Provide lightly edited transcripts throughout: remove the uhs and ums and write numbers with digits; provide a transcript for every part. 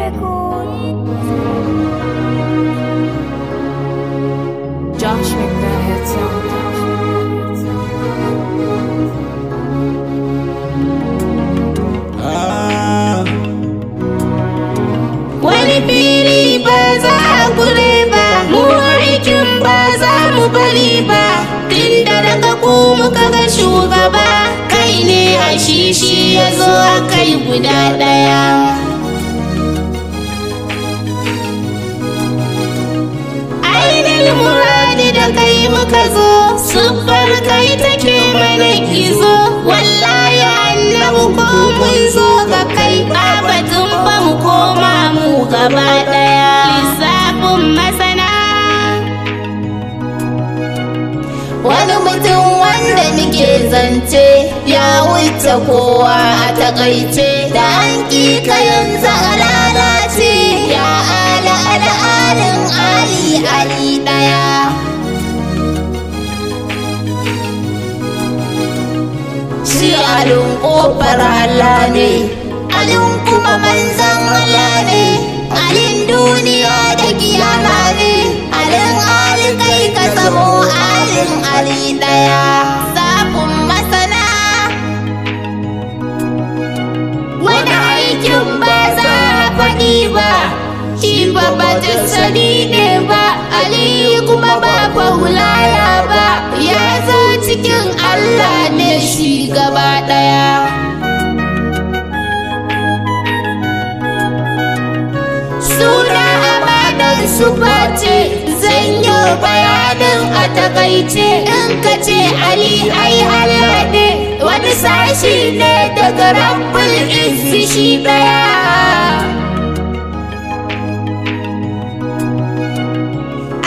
Record. Josh, make that hit sound. Wani fili ba za a gure ba, mu aikin ba za mu bari ba. Tunda daga ku muka ga shugaba, kai ne a shishi ya zo a kai guda ɗaya. Ainihin muradi da kai muka zo, siffar kai take mana gizo. Wallahi annabu ko mun zo ga kai, babatun ba mu koma mu gaba ɗaya. Lissafin masana. Wani mutum wanda nike zance ya wuce kowa a takaice, da an ka yanzu a lalace, ya ala ala alin ali ali ɗaya. Shi alin ƙofar Allah ne, alin kuma manzan Allah ne, alin duniya da kiyama ne, alin ali kai ka zamo alin ali ɗaya. Safin masana. Wani aikin ba za a faɗi ba, shi ba ba sani ne ba, Ali kuma ba hulaya ba, ya zo cikin Allah ne shi gaba ɗaya. Suna amanar su face, zan yi bayanin a takaice, in ka ce Ali ai Allah ne, wani sashi ne daga Rabbul Izzi shi ɗaya.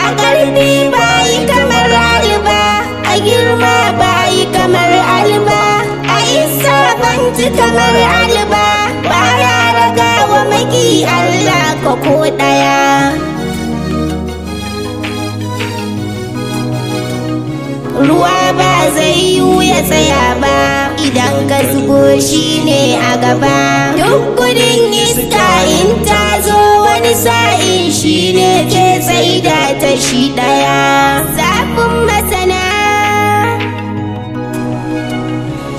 A ƙarfi bayi kamar Ali ba, a girma bayi kamar Ali ba, a isa banci kamar Ali ba, baya ragawa maki Allah ka ko ɗaya. Ruwa ba zai yiwu ya tsaya ba, idan ka zubo shi ne a gaba. Duk gudun iska in ta zo wani sa'in shi ne ke tsaida ta shi ɗaya. Zafin masana.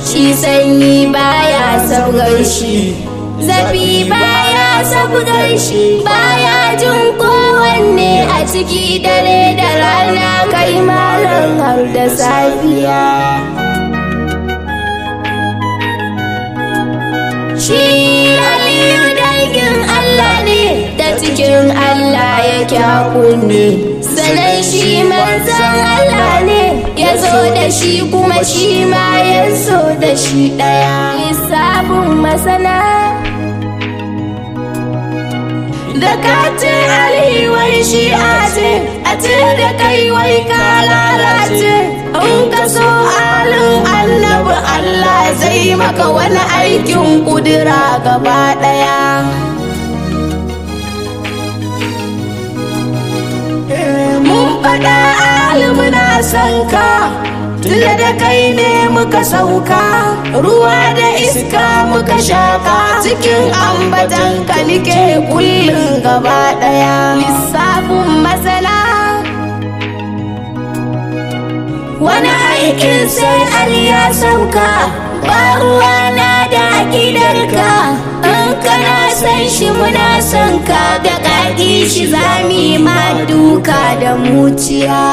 Shi sanyi baya saugar shi, zafi baya sabgar shi, baya jin kowanne a ciki dare da rana, kai malam har da safiya. Shi Aliyu dangin Allah ne, da cikin Allah yake kunne, sannan shi manzon Allah ne, ya zo da shi kuma shi ma ya zo da shi ɗaya. Lissafin masana. Da ka ce Ali wai shi a ce, a ce da kai wai ka lalace. In ka so alin annabi Allah zai maka wani aikin kudura gaba ɗaya. Mun faɗa Ali muna son ka, tunda da kai ne muka sauka, ruwa da iska muka shaka, cikin ambatan ka nike kullum gaba ɗaya. Lissafin masana. Wani aikin sai Ali ya sauka, ba ruwa na da aƙidarka, in kana san shi muna son ka, da ƙaƙi shi zami ma duka da muciya.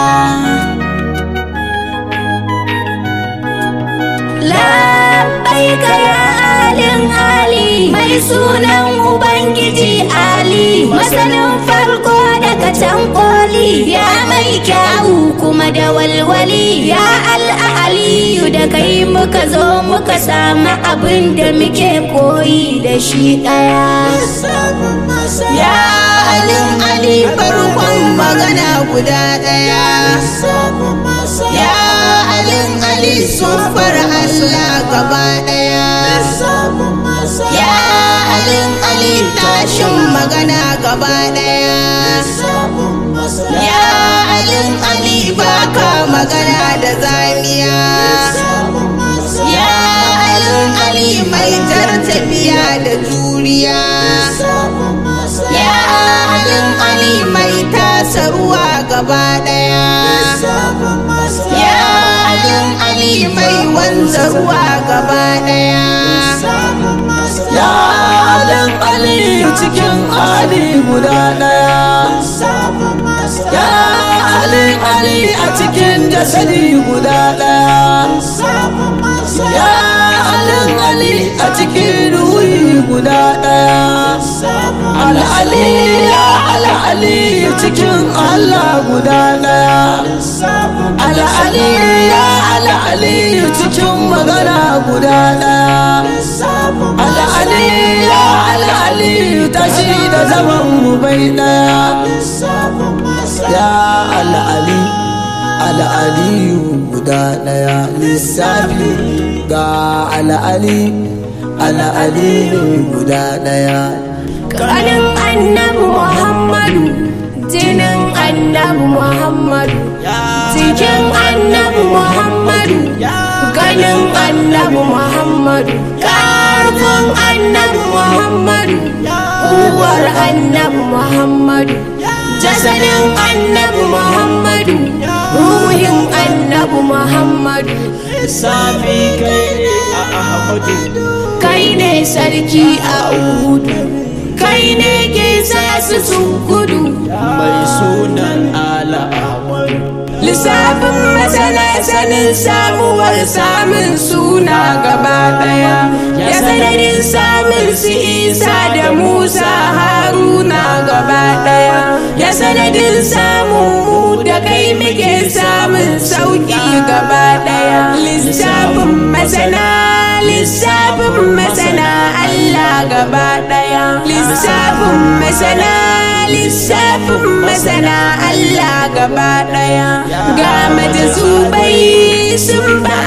Labbaika ya alin Ali, mai sunan Ubangiji Ali, masanin farko daga can koli, ya mai kyawu kuma da walwali, ya al'aliyu da kai muka zo muka samu abin da muke koyi da shi ɗaya. Ya alin Ali farkon magana guda ɗaya. Ya alin Ali sufar Allah gaba ɗaya. Ya alin Ali tashin magana gaba ɗaya. Ya alin Ali baka magana da zamiya. Ya alin Ali mai jar tafiya da juriya. gaba daya. Ya Alin Ali mai wanzarwa gaba daya. Ya Alin Ali cikin Ali guda daya. Ya Alin Ali a cikin jasadi guda daya. Ya Alin Ali a cikin ruhi guda daya. Al-Ali ya Al-Ali cikin Allah guda daya. Al-Ali ya Al-Ali cikin magana guda daya. Al-Ali ya Al-Ali tashi da zaman mu bai daya. Ya Al-Ali Al-Aliyu guda daya. Lissafi ga Al-Ali Al-Aliyu guda daya. Kanin Annabi Muhammadu, jinin Annabi Muhammadu, cikin Annabi Muhammadu, ganin Annabi Muhammadu, karfin Annabi Muhammadu, uwar Annabi Muhammadu, jasadin Annabi Muhammadu, ruhin Annabi Muhammadu. Lissafi kai ne a Ahmadu, kai ne sarki a Uhudu, kai ne ke sa su gudu, mai sunan Ala Ahmadu. Lissafin masana sanin samuwar samun suna gaba daya. Ya sanarin samun su Isa da Musa Haruna gaba daya. Ya sanadin samun mu da kai muke samun sauki gaba daya. Lissafin masana, lissafin masana Allah gaba daya. Lissafin masana, lissafin masana Allah gaba daya. Ga majazubai sun ba